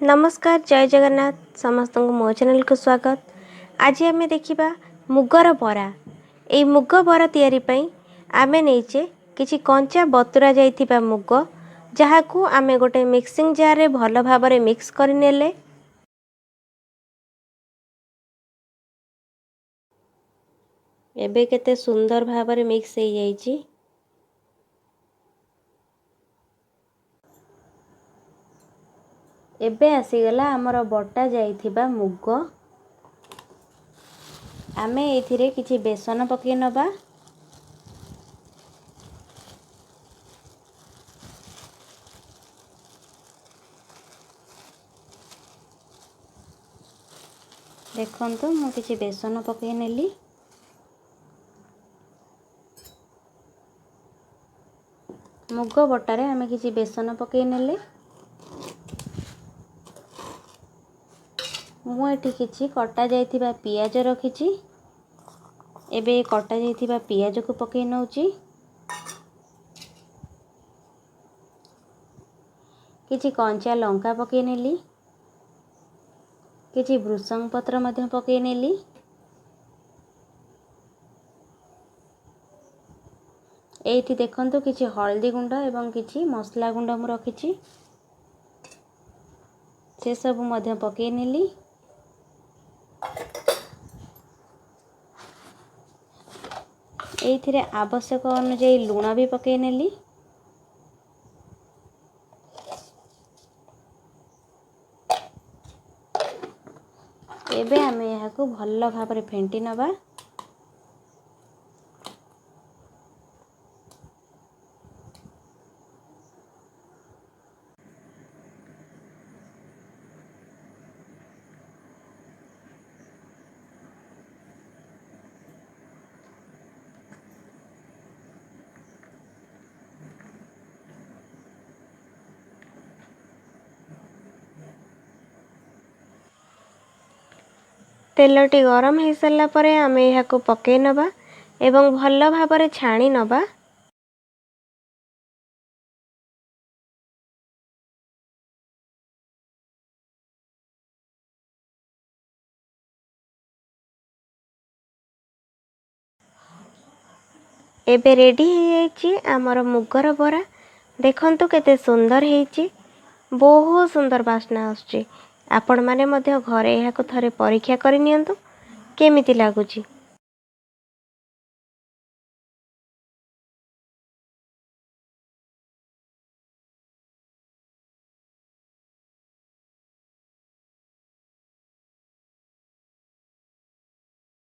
ନମସ୍କାର, ଜୟ ଜଗନ୍ନାଥ। ସମସ୍ତଙ୍କୁ ମୋ ଚ୍ୟାନେଲକୁ ସ୍ୱାଗତ। ଆଜି ଆମେ ଦେଖିବା ମୁଗର ବରା। ଏଇ ମୁଗ ବରା ତିଆରି ପାଇଁ ଆମେ ନେଇଛେ କିଛି କଞ୍ଚା ବତୁରା ଯାଇଥିବା ମୁଗ, ଯାହାକୁ ଆମେ ଗୋଟେ ମିକ୍ସିଂ ଜାର୍ରେ ଭଲ ଭାବରେ ମିକ୍ସ କରିନେଲେ। ଏବେ କେତେ ସୁନ୍ଦର ଭାବରେ ମିକ୍ସ ହେଇଯାଇଛି। ଏବେ ଆସିଗଲା ଆମର ବଟା ଯାଇଥିବା ମୁଗ। ଆମେ ଏଇଥିରେ କିଛି ବେସନ ପକାଇ ନେବା। ଦେଖନ୍ତୁ, ମୁଁ କିଛି ବେସନ ପକାଇ ନେଲି। ମୁଗ ବଟାରେ ଆମେ କିଛି ବେସନ ପକାଇ ନେଲେ। ମୁଁ ଏଠି କିଛି କଟା ଯାଇଥିବା ପିଆଜ ରଖିଛି। ଏବେ କଟା ଯାଇଥିବା ପିଆଜକୁ ପକାଇ ନେଉଛି। କିଛି କଞ୍ଚା ଲଙ୍କା ପକାଇ ନେଲି। କିଛି ଭୃସଙ୍ଗ ପତ୍ର ମଧ୍ୟ ପକାଇ ନେଲି। ଏଇଠି ଦେଖନ୍ତୁ, କିଛି ହଳଦୀ ଗୁଣ୍ଡ ଏବଂ କିଛି ମସଲା ଗୁଣ୍ଡ ମୁଁ ରଖିଛି, ସେସବୁ ମଧ୍ୟ ପକାଇ ନେଲି। ଏଇଥିରେ ଆବଶ୍ୟକ ଅନୁଯାୟୀ ଲୁଣ ବି ପକାଇ ନେଲି। ଏବେ ଆମେ ଏହାକୁ ଭଲ ଭାବରେ ଫେଣ୍ଟି ନେବା। ତେଲଟି ଗରମ ହେଇସାରିଲା ପରେ ଆମେ ଏହାକୁ ପକାଇ ନେବା ଏବଂ ଭଲ ଭାବରେ ଛାଣି ନେବା। ଏବେ ରେଡ଼ି ହେଇଯାଇଛି ଆମର ମୁଗର ବରା। ଦେଖନ୍ତୁ କେତେ ସୁନ୍ଦର ହେଇଛି, ବହୁତ ସୁନ୍ଦର ବାସ୍ନା ଆସୁଛି। ଆପଣମାନେ ମଧ୍ୟ ଘରେ ଏହାକୁ ଥରେ ପରୀକ୍ଷା କରିନିଅନ୍ତୁ କେମିତି ଲାଗୁଛି।